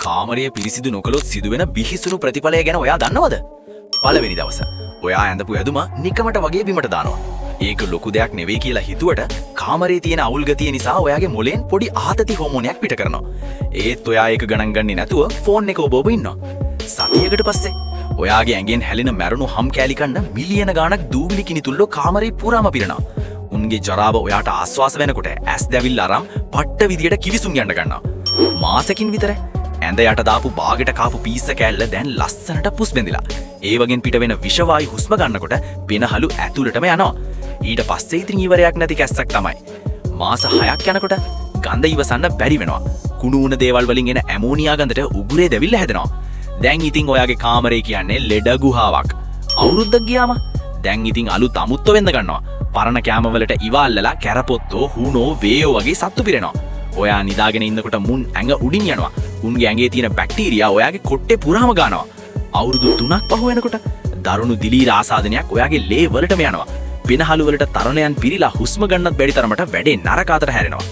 කාමරය පිරිසිදු නොකළොත් සිදුවෙන බිහිසුණු ප්‍රතිඵලය ගැන ඔයා දන්නවද? පළවෙනි දවස ඔයා ඇඳපු ඇඳුම නිකමට වගේ බිමට දානවා. ඒක ලොකු දෙයක් නෙවෙයි කියලා හිතුවට කාමරේ තියෙන අවුල් ගතිය නිසා ඔයාගේ මොලෙන් පොඩි ආතති හෝමෝනයක් පිට කරනවා. ඒත් ඔයා ඒක ගණන් ගන්නේ නැතුව ෆෝන් එක ඔබ ඔබ ඉන්නවා. සතියකට පස්සේ ඔයාගේ ඇඟෙන් හැලෙන මැරුණු හම් කෑලි කන්න මිලියන ගාණක් දූවිලි කිනිතුල්ලෝ කාමරේ පුරාම පිරෙනවා. උන්ගේ ජරාව ඔයාට ආස්වාස වෙනකොට ඇස් දැවිල්ල අරන් පට්ට විදියට කිවිසුම් යන්න ගන්නවා. මාසෙකින් විතර ඇඳ යට දාපු බාගෙට කාපු පීස්ස කෑල්ල දැන් ලස්සනට පුස් බැඳිලා. ඒ වගෙන් පිට වෙන විෂවායු හුස්ම ගන්නකොට පෙනහළු ඇතුළටම යනවා. ඊට පස්සේ ඉතින් ඉවරයක් නැති කැස්සක් තමයි. මාස 6ක් යනකොට ගඳ ඉවසන්න බැරි වෙනවා. කුණු වුණ දේවල් වලින් එන ඇමෝනියා ගඳට උගුරේ දැවිල්ල හැදෙනවා. දැන් ඉතින් ඔයාගේ කාමරේ කියන්නේ ලෙඩ ගුහාවක්. අවුරුද්දක් ගියාම දැන් ඉතින් අලුත් අමුත්තෝ වෙන්න ගන්නවා. පරණ කෑම වලට ඉවාල්ලලා කැරපොත්තෝ, හුනෝ, වේයෝ වගේ සත්තු පිරෙනවා. ඔයා නිදාගෙන ඉන්නකොට මුන් ඇඟ උඩින් යනවා. උන්ගේ ඇඟේ තියෙන බැක්ටීරියා ඔයාගේ කොට්ටේ පුරාම ගානවා. අවුරුදු 3ක් පහු වෙනකොට දරුණු දිලීර ආසාදනයක් ඔයාගේ ලේ වලටම යනවා. පෙනහළු වලට තරණයන් පිරීලා හුස්ම ගන්නත් බැරි තරමට වැඩේ නරක අතට හැරෙනවා.